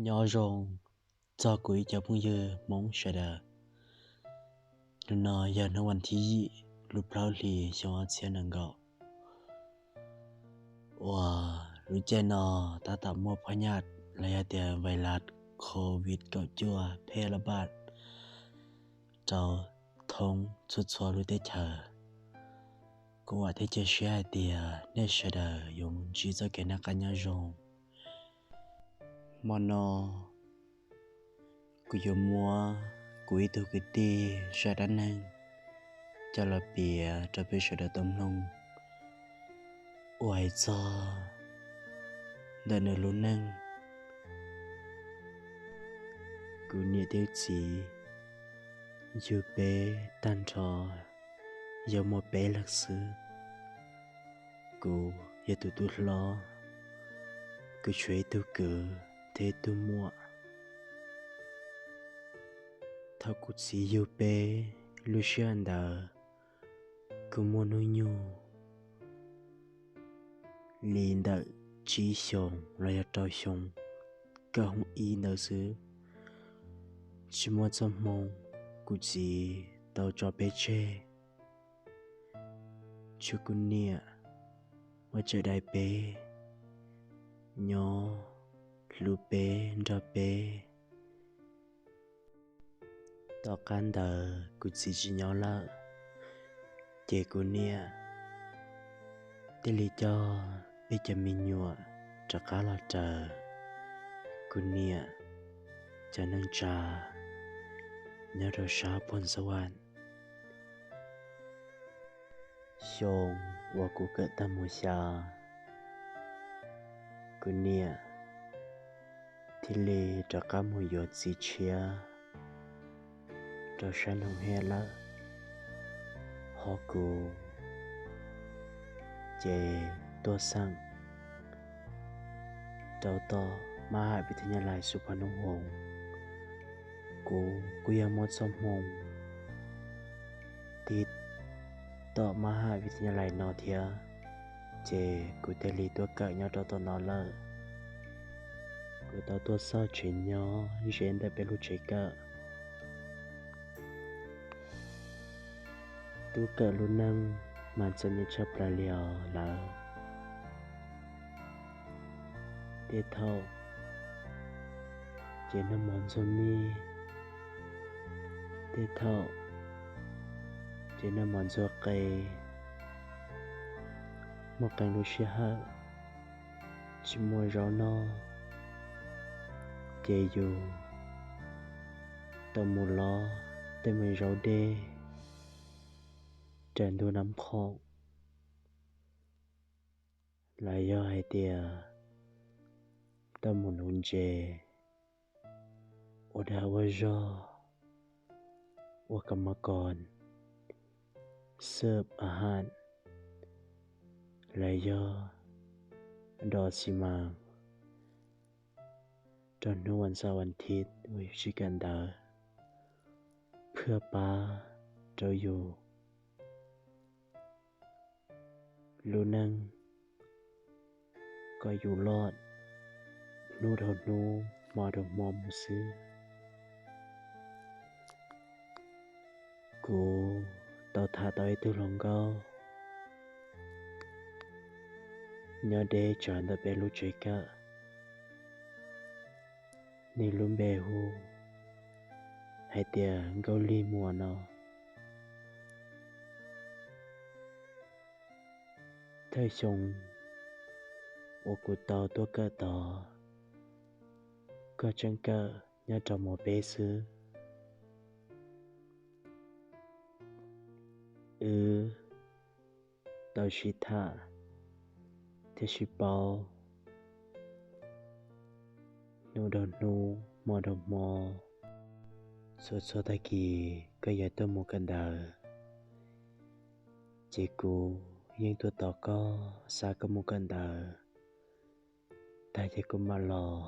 Nyob zoo txog kuv ib cov phooj ywg Hmoob sawv daws. Hnub no yog hnub vas thib yim lub plaub hlis xyoo ob txhiab nees nkaum, uas lub caij no tab tom muaj phab nyaj los yog tias vais las COVID kaum cuaj phev lab npaj rau thoob txhua txhua lub teb chaws. Kuv vam thiab cia siab hais tias nej sawv daws yuav mus ntsib txoj kev noj qab nyob zoo. Hmo no kuv yuav muab kuv ib tug kwv tij zaj dab neeg coj los piav rau peb sawv daws tau mloog, uas hais txog ntawm nws lub neej. Kuv niam thiab txiv yug peb tag nrho yog muaj peb leeg xwb. Kuv yog tus tub hlob, kuv tshuav ib tug kwv thiab ib tug muam. Thaum kuv txiv yug peb, lub sij hawm ntawd kuv muaj hnub nyoog li ntawm tsib xyoos los yog rau xyoo, kawm hoob ib ntawd xwb. Tsis muaj txoj hmoo kuv txiv tau tso peb tseg, tshuav kuv niam uas tseem dai peb, nyob hlub peb nrog peb. Tom qab ntawd kuv txiv tsis nyob lawm, ces kuv niam thiaj li coj peb cov me nyuam rov qab los raws kuv niam cov neej tsa nyob rau sab Phoos Xa Vas. Xyoo uas kuv kawm tag mos xya, kuv niam thiaj li rov qab mus yuav txiv tshiab rau sab Noov Hej lawm, ho kuv ces tuaj xeem rau tom Mab Ham Vib Thib Nyab Lais Xub Phas Noob Hoos. Kuv kuj yog muaj txoj hmoo tiv tom Mab Ham Vib Thib Nyab Lais no thiab, ces kuv thiaj li tuaj kawm nyob rau tom no lawm. Kuv tau tuaj xauj tsev nyob ze ntawm peb lub tsev kawm. Tub kawm lub neej mas txom nyem tshaj plaws li os lawv. Tej thaum ces noj mov ntxuag mij, tej thaum ces noj mov ntxuag qe. Muaj qee lub sij hawm tsis muaj zaub noj, ces yus tau mus lob tej me zaub dej raws ntug Nab Qhoom, los yog hais tias tau mus nuv ntses, ua dag ua zog, ua kas mab kos, xwb a ham, los yog dos xi mas rau hnub vas xaum vas thiv uas yus tsis kawm ntawv, phwaj pab rau yus lub neej kom yus loj hnub dhau hnub hmo dhau hmo mus xwb. Kuv tau tham tau ib tug hluas nkauj nyob deb tsawv ntawm peb lub tsev kawm, nws lub npe hu hais tias Nkauj Lig Muas no. Thawj xyoo uas kuv tau tuaj kawm tod, kuv tseem kawm nyob rau mos peb xwb. Wb tau sib tham thiab sib paub hnub dhau hnub hmo dhau hmo. Txhua txhua tag kis koj yuav tuaj mus kawm ntawv, ces kuv yeej tuaj tos koj, xav koj mus kawm ntawv tag ces kuv mam los.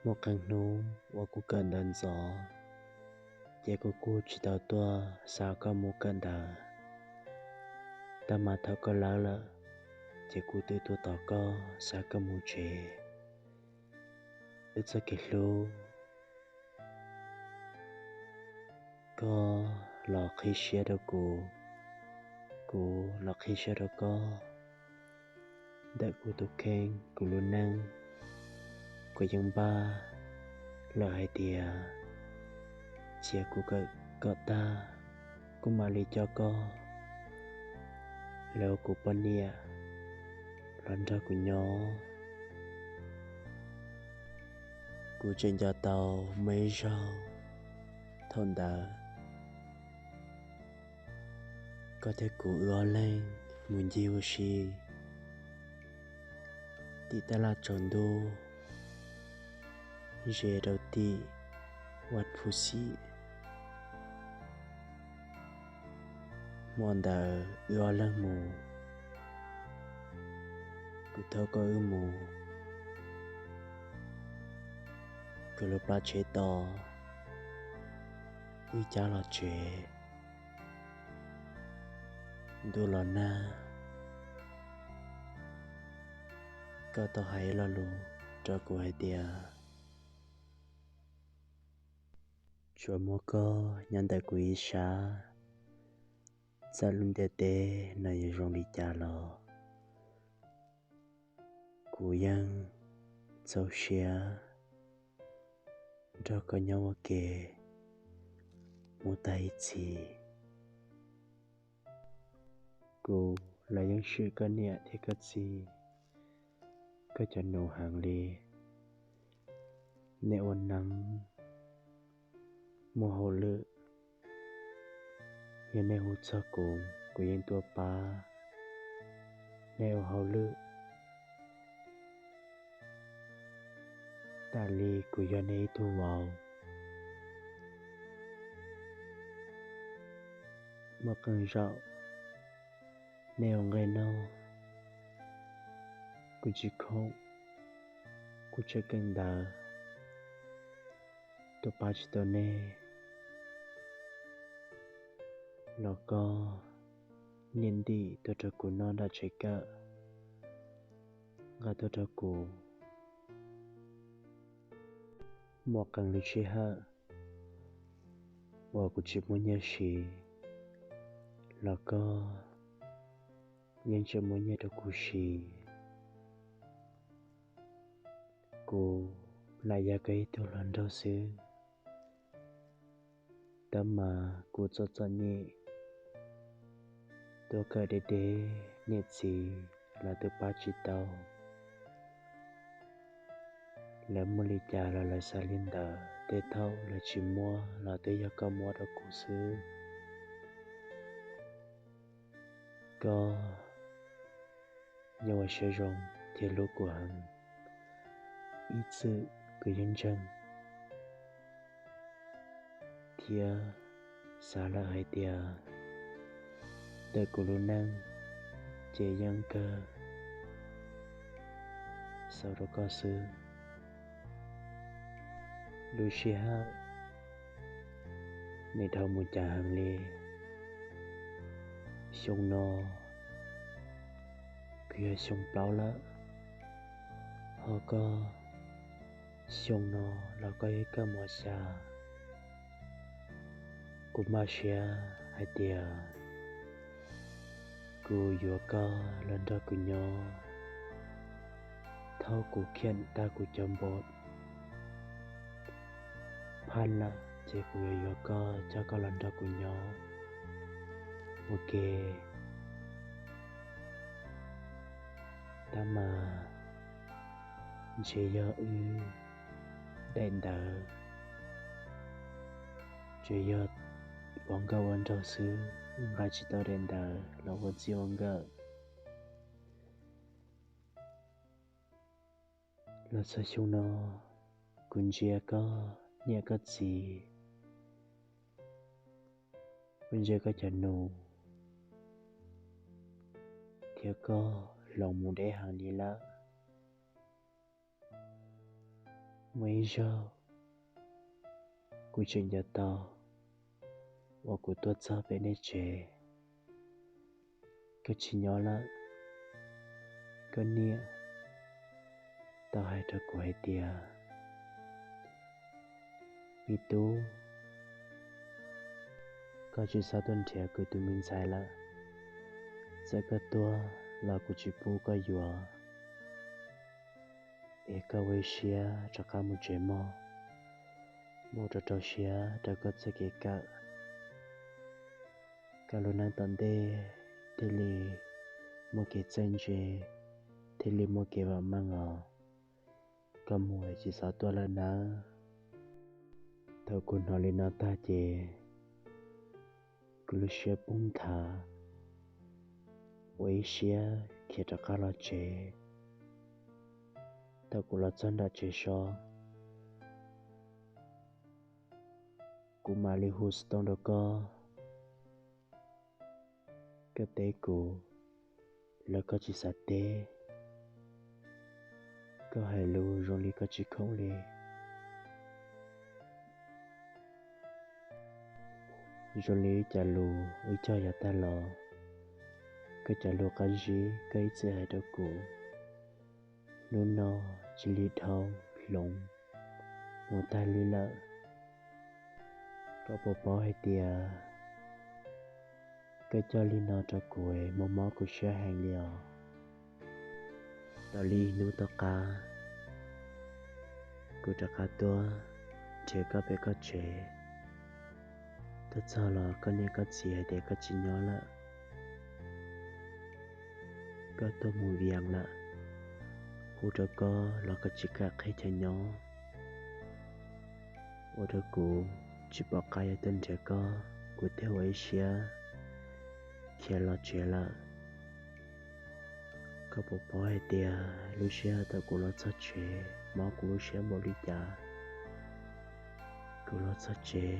Muaj qee hnub uas kuv kawm ntawv ntxov, ces kuv kuj tsis tau tuaj xav koj mus kawm ntawv. Tab mas thaum koj lawv lawm, ces kuv twb tuaj tos koj xav koj mus tsev. wb txoj kev hlub. Koj los qhib siab rau kuv, kuv los qhib siab rau koj. Ntawm kuv tus kheej kuv lub neej, kuv yeej npaj lawm hais tias cia kuv kawm kom tag kuv mam li coj koj los ua kuv poj niam los nrog kuv nyob. Kuv tseem nco tau muaj ib zaug, thaum ntawd koj thiab kuv wb ob leeg mus ncig ua si tim tab laj tsaus ntuj ze rau tim Vaj Phu Xim. Hmo ntawd wb ob leeg mus, kuv thauj koj wb mus, kuv lub plab tsheb tos wb cab los tsev. Ntuj los nag, koj tau hais ib lo lus rau kuv hais tias tsuas muaj koj nyob ntawm kuv ib sab, txawm lub ntiaj teb no yuav zoo li cas los kuv yeej txaus siab nrog koj nyob ua ke mus tag ib txhis. Kuv los yeej swm koj niam thiab koj txiv, koj cov nus heev li. Nej ua neeb muaj hauj lwm, yog nej hu txog kuv, kuv yeej tuaj pab nej ua hauj lwm. Tas li kuv yog nej ib tug vauv, muaj qee zaum nej ua nqaij noj, kuv tsis khoom, kuv tseem kawm ntawv, tuaj pab tsis tau nej, los koj niam ntim tuaj rau kuv noj nram tsev kawm, nqa tuaj rau kuv. Muaj qee lub sij hawm uas kuv tsis muaj nyiaj siv, los koj yeej tseem muaj nyiaj rau kuv siv. Kuv lam yog koj ib tug hluas nraug xwb, tab mas kuv txom txom nyem, tuaj kawm deb deb, niam txiv los twb pab tsis tau. Lawv muaj li cas los lawv xav li ntawd, tej thaum lawv tsis muab los twb yog koj muab rau kuv xwb. Koj yog ua siab zoo thiab hlub kuv heev, ib txwm kuv yeej ntseeg thiab xav lawm hais tias ntawm kuv lub neej ces yeej kawg xaus rau koj xwb. Lub sij hawm nws dhau mus cas heev li. Xyoo no kuv yog xyoo plaub lawm, ho koj xyoo no los koj yog kawm mos xya. Kuv npaj siab hais tias kuv yuav koj los nrog kuv nyob thaum kuv khiam tag kuv cov npos phaj lawm ces kuv yuav yuav koj coj koj los nrog kuv nyob ua ke. Tab mas ntshe yog wb daim ntawv, ntshe yog ua nkauj ua nraug xwb, nqa tsis tau daim ntawv los ua txij ua nkawm. Los txog xyoo no, kuv ntsia koj niam koj txiv, kuv ntsia koj cov nus, thiab koj hloov mus deb heev li lawm. Muaj ib zaug kuv tseem nco tau uas kuv tuaj txog pem nej tsev, koj tsis nyob lawm. Koj niam tau hais rau kuv hais tias Me tub, koj tsis txhob tuaj nrhiav kuv tus me ntxhais lawm. Txawm koj tuaj los kuv tsis pub koj yuav, es koj ua ib siab rov qab mus tsev mog, mus rau rau siab rau koj txoj kev kawm. Koj lub neej tom ntej thiaj li muaj kev txawj ntse, thiaj li muaj kev vam meej os. Koj mus tsis txhob tuaj lawm nawb. Thaum kuv hnov li no tag ces kuv lub siab poob nthav, ua ib siab khiav rov qab los tsev. Thaum kuv los txog nram tsev so, kuv mam li hu xov tooj rau koj. Koj teb kuv los koj tsis xav teb, koj hais lus zoo li koj tsis khoom li, zoo li ib co lus ib co yav tag los. Koj cov lus qab zib koj ib txwm hais rau kuv, hnub no cia li dhau hloov mus tag li lawm. Koj puas paub hais tias koj coj li no rau kuv mob mob kuv siab heev li os. Tau li ib hnub tom qab, kuv rov qab tuaj nrhiav koj pem koj tsev. Tuaj txog los koj niam koj txiv hais tias koj tsis nyob lawm, koj tuaj mus vias lawm. Hu rau koj los koj tsis kam qhib chaw nyob, ua rau kuv tsis pom qab yuav tuaj nrhiav koj, kuv thiaj ua ib siab khiav los tsev lawm. Koj puas paub hais tias lub sij hawm thaum kuv los txog tsev mob kuv lub siab npaum li cas? Kuv los txog tsev,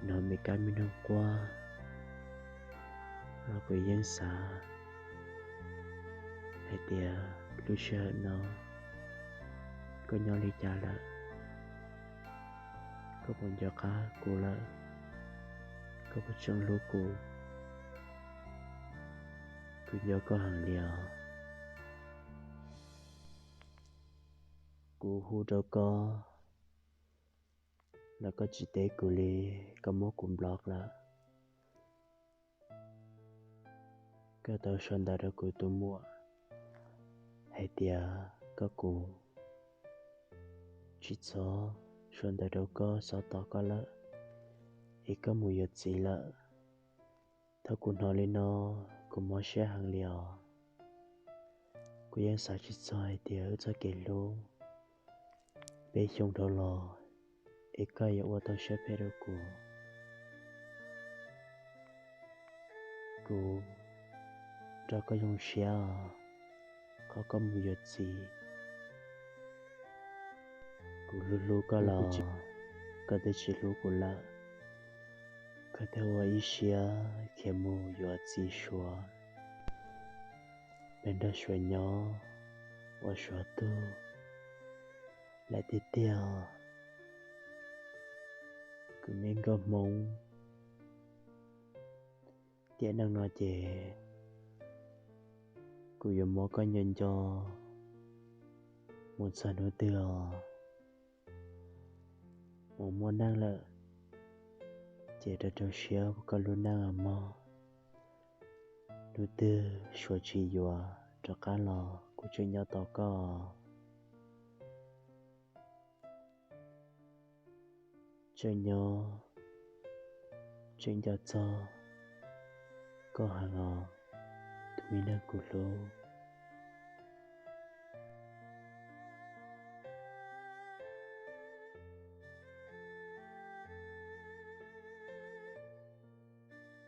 hnov me kab me noog quaj los kuv yeej xav hais tias lub sij hawm no koj nyob li cas lawm? Koj puas nco qab kuv lawm? Koj puas tseem hlub kuv? Kuv nco koj heev li os. Kuv hu rau koj los koj tsis teb kuv li, koj muab kuv block lawm. Koj tau sau ntawv rau kuv tus muam hais tias koj, kuv tsis txhob sau ntawv rau koj, xov tos koj lawm, es koj mus yuav txiv lawm. Thaum kuv hnov li no, kuv mob siab heev li os. Kuv yeej xav tsis txog hais tias wb txoj kev hlub peb xyoo dhau los es koj yuav ua tau siab phem rau kuv. Kuv nrog koj zoo siab os, qhov koj mus yuav txiv. Kuv hlub hlub koj los koj twb tsis hlub kuv lawm, koj thiaj ua ib siab khiav mus yuav txiv Suav, peb nrog Suav nyob ua Suav tug lawm tiag tiag. Kuv me nkauj Hmoob, tiam neej no ces kuv yuav muab koj nco nco mus txog hnub twg os. Mus muaj neej lawm ces rau rau siab koj lub neej mog. Hnub twg Suav tsis yuav rov qab los kuv tseem nyob tos koj. Tseem nyob, tseem nco txog koj heev os, tus me neeg kuv hlub.